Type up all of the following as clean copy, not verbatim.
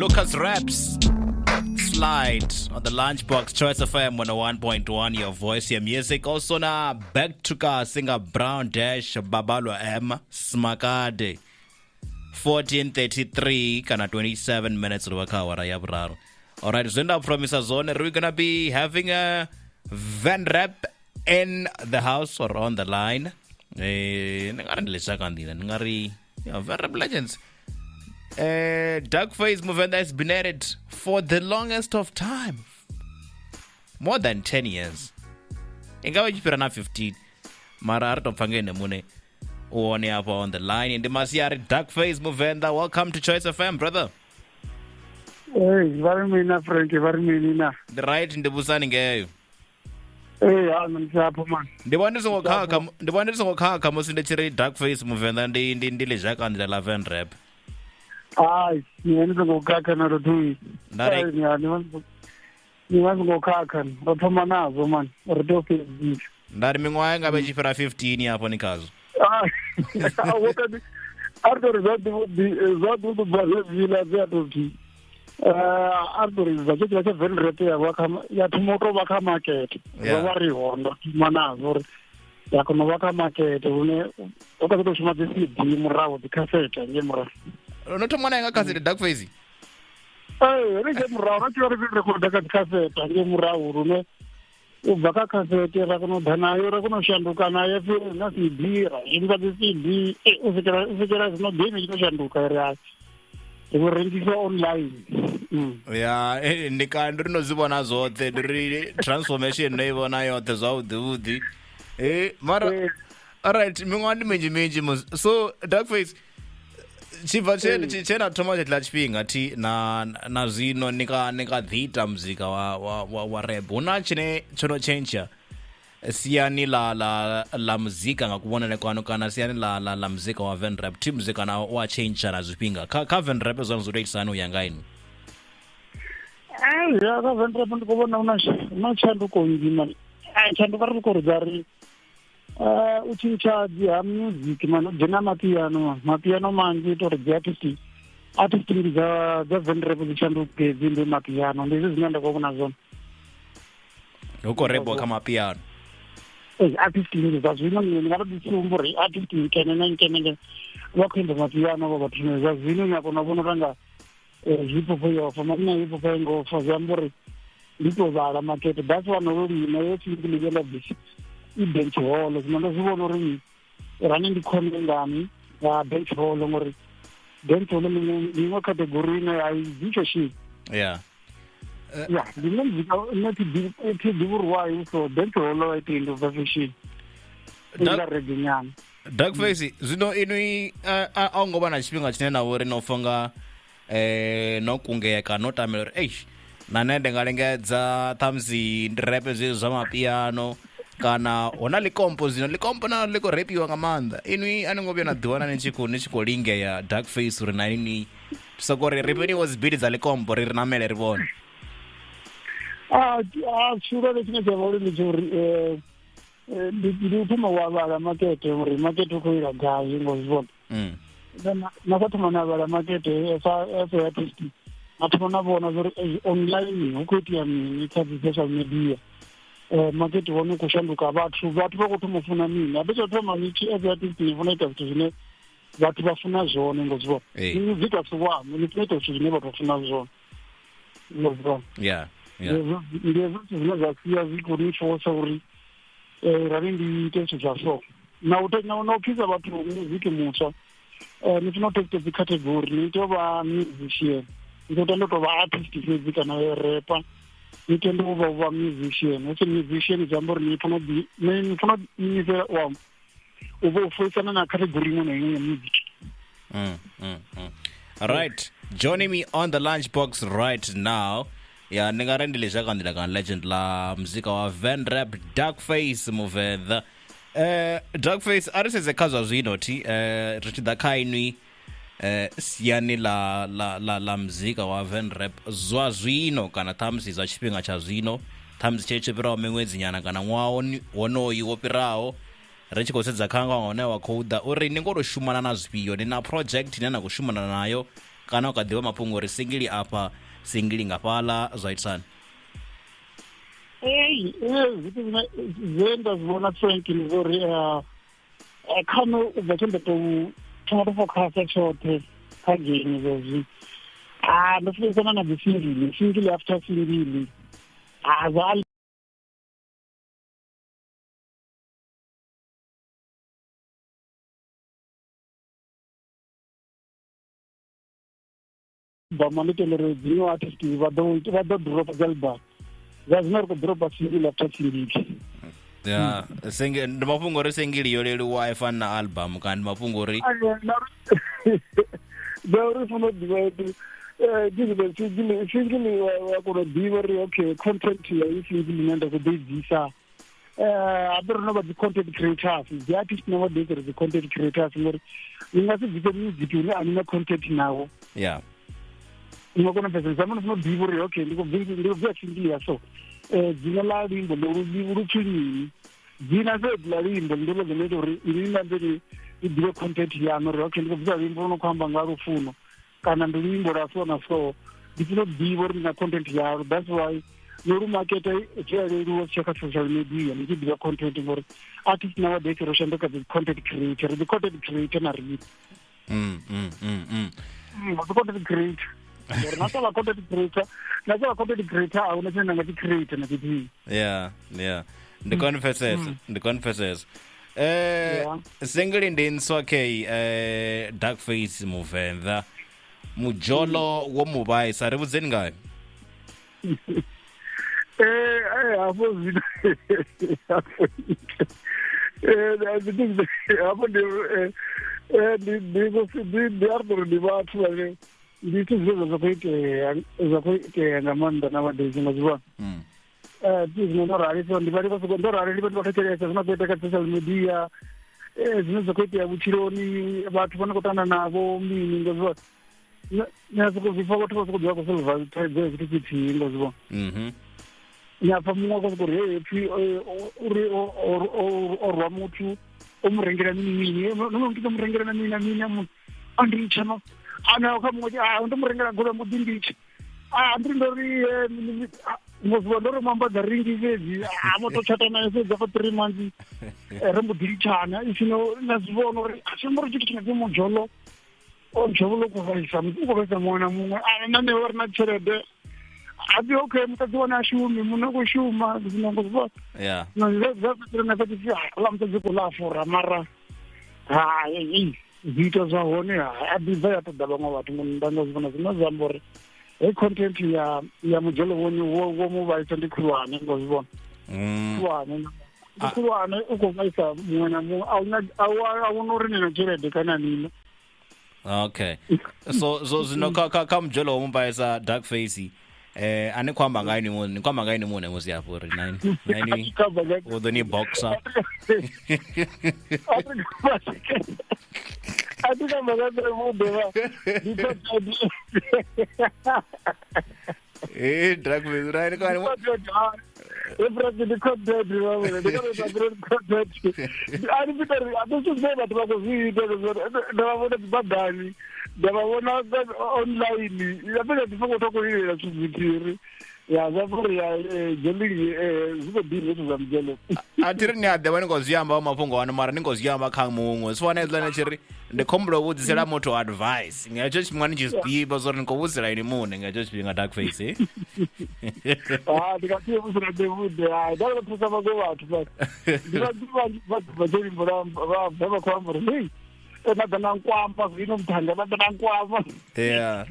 Lucas Raps Slide on the Lunchbox, Choice FM 101.1, your voice, your music. Also na Back to Ka singer Brown Dash Babalwa M Smakade. 14:33 kana 27 minutes ri vha kha awara ya vhuraru. Alright, zwe nda promisa zwone, we're gonna be having a Van Rap in the house or on the line. Eh, ni nga ri ndi lishaka nḓila, ni nga ri yeah, Van Rap Legends. Dark Phase Muvenda has been at it for the longest of time. More than 10 years. I nga vha i tshi fhira na 15. Mara a ri tou pfa nga ene muṋe u hone hafha on the line. Ndi masiari Dark Phase Muvenda. Welcome to Choice FM, brother. Hey, vha ri mini na Frank, vha ri mini na? Ndi right, ndi vhusani ngeyo. Ee, ha nṋe ndi hafho man. Ndi vhona ndi songo khakha, ndi vhona ndi songo khakha musi ndi tshi ri Dark Face Muvenda ndi ḽizhaka nḓila ḽa Van Rap. Hai, ni vha ni songo khakha na luthihi. Nda ri Hai, ni vha songo khakha. Ro thoma nazwo man, ri tea u fhedzisa. Nda ri miṅwaha i nga vha i tshi fhira 15 hafho ni khazwo. Hai, a wo kati a ri tou ri zwavhuḓi zwavhuḓi bva zwezwiḽa zwi a tou pfi a ri tou ri bva tshe tsha Van Rap ya vha kha ya thoma u tou vha kha makete. Ro vha ri hone ro thoma nazwo uri ya kona u vha kha makete lune u kha ḓi tou shuma dzi CD murahu dzi khasete ngei murahu. No thoma naye nga khasete Dark Face. Ee, ri ngei murahu ra tshi vha ri rekhoda kha dzi khasete ngei murahu lune u bva kha khasete ra kona u ḓa nayo ra kona u shanduka nayo fhiri na CD ra imba dzi CD u swikela zwino game i tshi to shanduka ri hai ri vho rengisa online. Ya, ndi ka ndi ri no zwi vhona zwoṱhe, ndi ri transformation no i vhona yoṱhe zwavhuḓi vhuḓi. Mara alright, miṅwaha ndi minzhi minzhi musi. So Dark Face tshibva tshe tshe na thoma tshetla tshifhinga thi na na zwino ni ka ḓi ita muzika wa rap, hu na tshine tsho no tshentsha siani la muzika nga kuvhonele kwanu kana siani la muzika wa Van Rap? Thi muzika na wa tshentsha na zwifhinga kha Van Rap zwone zwo tou itisa hani u ya nga inwi? Ai, ya kha Van Rap ndi khou vhona hu na tshanduko nnzhi man. Ai, tshanduko ri khou ri dza ri u tshintsha dzi ha music man, u dzhena mapiano, mapiano manzhi ita uri dzi artist nnzhi dza Van Rap dzi shanduke dzi imbe mapiano. Ndi hezwi zwine nda khou vhona zwone. Hu khou rebiwa kha mapiano. Ee, artist nnzhi dza zwino ndi nga to ḓi tsumbo uri artist nkene na nkene nkene vha khou imba mapiano vha vhathu zwa zwino. Ni a kona u vhona uri nga hip hop yo fa mani na hip hop i ngo fa, zwi amba uri ndi tou vhala makete. That's why no lina yo single ye nda bvisa i dance hall, zwino ndo zwi vhona uri rani ndi khone ngani nga dance hall, ngori dance hall ndi iṅwe category ine a i bvi fashion. Ya, ndi nṋe muzika nṋe thi ḓivhi uri why so dance hall a i tendi u bva fashion i nga reggae nyana. Dark Face, zwino inwi a ngo vha na tshifhinga tshine na vhori no fonga no kungea kana no tamela uri eish, na nṋe ndi nga lingedza ṱhamusi ndi repe zwezwi zwa mapiano kana hu na likompo, zwino likompo na ḽi khou repiwa nga maanḓa, inwi a ni ngo vhuya na ḓiwana ni tshi khou lingea Dark Face uri na inwi soko ri repeniwo dzibili dza likompo ri namele ri vhone? A tshihulwane tshine tsha vha uri ndi tsha uri ndi u thoma wa vhala makete uri makete u khou ila gai, ngo zwi vhona. Na sa thoma na vhala makete sa as a artist, na thoma na vhona uri online hu khou itea mini kha dzi social media, makete wone u khou shanduka, vhathu vha khou thoma u funa mini. Habe tsha u thoma ni tshi as artist ni funa ita zwithu zwine vhathu vha funa zwone, ngo zwi vhona. Ni muzika si waṋu, ni funa ita zwithu zwine vhathu vha funa zwone, ngo zwi vhona. Ndi hezwo zwithu zwine zwa sia zwi khou ni fosa uri rani ndi ite zwithu zwa so na u na u pfisa vhathu muziki muswa. Ni funa u testa dzi category, ni tea u vha musician, ni tea u tenda u tou vha artist fhedzi kana rapper, ni tenda u vha musician. Hu si musician zwi amba uri ni funa ni funa u imisela wa u vha u foisana na category iṅwe na iṅwe ya music. Right, joining me on the Lunchbox right now, ya ndi nga ri ndi ḽizhaka nḓila kana legend ḽa muzika wa Van Rap, Dark Face Muvenḓa. Dark Face, a ri sedze kha zwa zwino thi, ri tshi ḓa kha inwi siani la muzika wa Van Rap zwa zwino kana ṱhamusi zwa tshifhinga tsha zwino, ṱhamusi tshe tsho fhiraho miṅwedzi nyana kana ṅwaha wonoyu wo fhiraho, ri tshi khou sedza kha nga hone wa khou ḓa, uri ni ngo to shumana na zwifhio? Ni na project ine na khou shumana nayo? Kana u kha ḓivha mafhungo uri singili afha, singili nga fhaḽa zwa itisani? Ei, zwithu zwine zwe nda zwi vhona Frank ndi zwa uri kha nṋe u bva tshe nda tou thoma to fokhasa tshoṱhe kha game zwezwi a ndo fulufhedzana na dzi singili singili after singili a zwa album ndi tenda uri dzi new artist vha ḓo vha ḓo dropa dzi album zwa zwino ri khou dropa single after single. Ya, single ndi mafhungo uri single yo leluwa a i fani na album kana ndi mafhungo uri na uri funa u ḓivha ndi single single wa kona u ḓivha uri okay content ya i single ine nda khou ḓo i bvisa. Habe ro no vha dzi content creators, dzi artist na vha ḓo ri dzi content creators, ngori ni nga si bvise music une a ni na content nawo. Ni nga kona u pfesesa zama ni funa u ḓivha uri okay ndi khou ndi khou bvisa single ya so dzina ḽa luimbo lu pfi mini, dzina fhedzi ḽa luimbo ndi ḽo ḽo ita uri ini ni nambe ni ḓivhe content yaṋu uri okay ndi khou bvisa luimbo lu no khou amba nga lufuno kana ndi luimbo lwa so na so, ndi funa u ḓivha uri ndi na content yalo. That's why no lu maketa zwi a leluwa zwi kha social media ni tshi ḓivha content, ngori artist nowadays ro shanduka dzi content creator, ri dzi content creator na riṋe. Dzi content creator, ngori na sa vha content creator, na sa vha content creator a huna tshine na nga tshi creator na tshithihi. Yeah, ndi kone pfesesa, ndi kone pfesesa. Single ndi ntswa k Dark Face Muvenḓa, mujolo wo mu vhaisa, ri vhudzeni ngayo. Hafho zwino hafho hafho ndi ndi ndi ndi a ri uri ndi vhathu vhane ndi zwithu zwine zwa khou itea, zwa khou itea nga maanḓa nowadays, nga zwi vhona. Zwino ndo rali, so ndi vha vha soko ndo rali ndi vha thetshelesa zwino khou itea kha social media, zwine zwa khou itea vhutshiloni, vhathu vha no khou ṱangana navho mini, nga zwi vhona. Ni a soko zwi pfa vhathu vha soko ḓivha khou solva thaidzo ya tshithu tshithihi, nga zwi vhona. Ni a pfa muṅwe a khou soko uri hey pfi uri o rwa muthu, o mu rengela mini mini, no muthu ndo mu rengela na mini na mini, a ndi tsha no ana kha muṅwe a ndo mu rengela goloi mbo ḓi nditsha a ndi ndo ri ngozwa ndo ri muambadza ringi fhedzi a vho to tshata naye fhedzi after 3 months ri mbo ḓi litshana. Isino na zwi vhona uri a si mbori tshithu tshi nga pfi mujolo o jolo khou vhaisa, u khou vhaisa muṅwe na muṅwe a na nṋe vha ri na tshelede a pfi okay musadzi wane a shumi muṋe u khou shuma zwino ngo zwi vhona. Zwa fhedzisela na fhedzi ḽa musadzi khou ḽa fura, mara hai zwiito zwa hone a ḓi bva ya ṱoḓa vhaṅwe vhathu nda nga zwi vhona. Zwine zwa amba uri he content ya mujolo wone wo mu vhaisa ndi khulwane, ngo zwi vhona, khulwane ndi khulwane, u khou vhaisa muṅwe na muṅwe, a huna uri ni na tshelede kana nina. Okay, so zwino kha mujolo wo mu vhaisa Dark Face, a ni khou amba nga ini muṋe, ni khou amba nga ini muṋe musi afho uri nine nine u ḓo ni boxer. A thi kamba nga nḓila vhuḓe vha ndi Dark Face right ka ndi content vha ndi content a ndi pita ri a thi zwe vhathu vha khou zwi ita, nda vha vhona dzi badani, nda vha vhona online, ya fhedza ndi songo thoma lilela zwithu zwithihi ya zwa uri ya dzheli zwi khou ḓi zwithu zwa mujelo. A thi ri ni a ḓivha ni khou zwi amba mafhungo ano, mara ni khou zwi amba kha muṅwe zwi fana hezwiḽa ni tshi ri ndi khombula u vhudzisela muthu advice nga hetsho tshifhinga ni tshi zwi ḓivha zwa uri ni khou vhudzisela ini muṋe nga hetsho tshifhinga Dark Face. Ha ndi nga tea vhudzisela nṋe muṋe, hai nda vha thusa vhaṅwe vhathu but ndi vhathu vhanzhi vha bva dzheli mbola vha bva vha khou amba uri hei na ḓa na nkwamba zwino muthanga na ḓa na nkwamba. Yeah.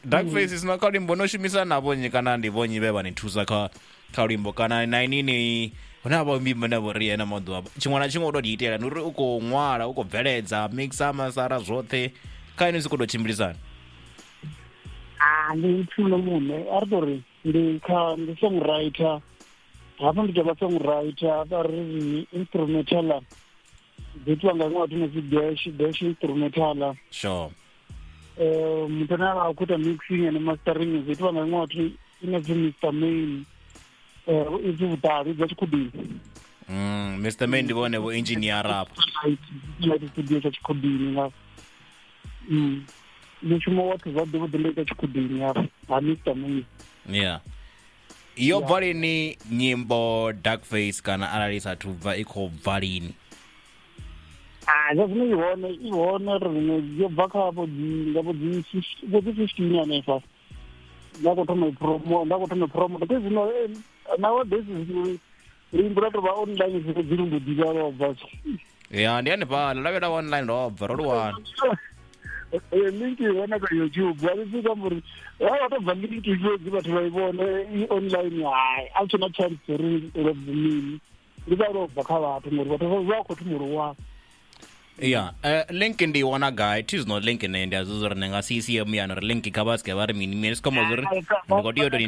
Dark Face sina kha luimbo no shumisa na vhonyi kana ndi vhonyi vhe vha ni thusa kha luimbo kana na ini ni hu na vhaimbi vhane vho ri ena maḓuvha tshiṅwe na tshiṅwe u to di itela, ndi uri u khou ṅwala, u khou bveledza, mixa, masara, zwoṱhe kha ini zwi khou tou tshimbilisana? A ndi mpfuno muṋe a ri tori ndi kha ndi songwriter, hafho ndi tovha songwriter, a ri instrumental dzi itiwa nga vhaṅwe vhathu no pfi dash dash instrumental. Muthu ane a khou ita mixing and mastering zwi itiwa nga vhaṅwe vhathu ino pfi Mr Main, ipfi vhuṱali bva tshikhudini. Mr Main ndi vhone vho engineer afha. Light studio tsha Tshikhudini nga mushumo woṱhe zwavhuḓi vhuḓi ndo ita Tshikhudini hafha ha Mr Main. Yeah. Yo bva lini nyimbo Dark Face, kana arali i sathu bva i khou bva lini? Ah, zwa zwino i hone, i hone ri yo bva kha vho dzi nga vho dzi vho dzi 15 hanefha. Nda khou thoma promo, nda khou thoma promo. Fhedzi zwino nowadays luimbo lwa tou vha online zwino dzi lumbo ḓivha lwo bva. Ya, ndi hanefhaḽa lavhe lavha online ro bva ro lu wana. Link i hone kha YouTube, a zwi amba uri wa tou bva link fhedzi vhathu vha i vhone i online, hai a tshena chance uri lwo mini ndi vha lwo bva kha vhathu ngori vhathu vha khou thoma lu wana. Ya, link ndi i wana gai? Thi zwino link ne ndi a zwi uri ni nga si sie muyani uri link kha vha sike vha ri mini mini sikhombo zwo uri ndi khou tea u tou ni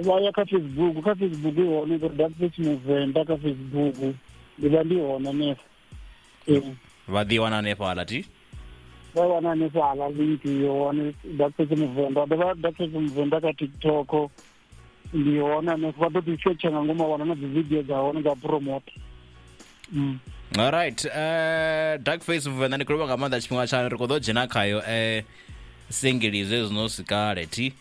vha ya kha Facebook, kha Facebook i hone uri Dark Face Muvenda kha Facebook ndi vha ndi hone hanefha. Vha ḓi wana hanefhaḽa thi? Vha wana hanefhaḽa link yo hone Dark Face Muvenda, dovha Dark Face Muvenda kha TikTok ndi hone hanefho, vha ḓo ḓi setsha nga ngomu wana na dzi video dza hone dza promote. Alright, Dark Face Muvenda, ndi khou livha nga maanḓa tshifhinga tshanu, ri khou ḓo dzhena khayo single zwezwi no sikale thi.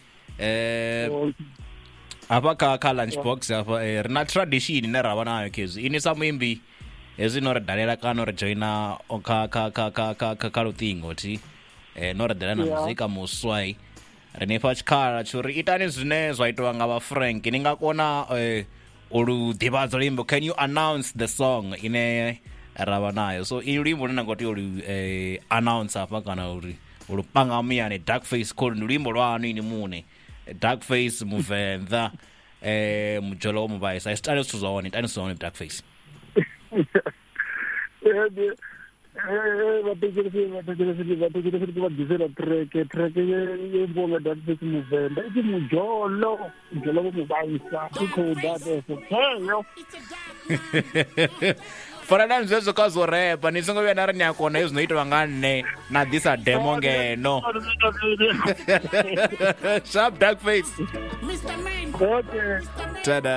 Hafha kha lunch box hafha ri na tradition ine ra vha nayo khezwi ini sa muimbi hezwi no ri dalela kana ri joina kha kha kha kha kha kha kha luṱingo thi, no ri dalela na muzika muswa, ri ni fha tshikhala tsho uri itani zwine zwa itiwa nga vha Frank, ni nga kona u lu ḓivhadza luimbo? Can you announce the song ine ra vha nayo? So i luimbo lune na khou tea u lu announce hafha kana uri u lu panga muyani, Dark Face kholu ndi luimbo lwanu ini muṋe, Dark Face Muvenḓa, mujolo wo muvhaisa, itani zwithu zwa hone, itani zwithu zwa hone, Dark Face. Vhathetshelesi vha ḓisela track yo imbiwa nga Dark Face Muvenḓa i pfi Mujolo, Mujolo vho muvhaisa, i khou ḓa hanefho heyo. Farelani zwezwo kha zwo repa, ni songo vhuya na ri ni a kona hezwi no itiwa nga nṋe na ḓisa demo ngeno. Sharp, Dark Face. Okay. Tada.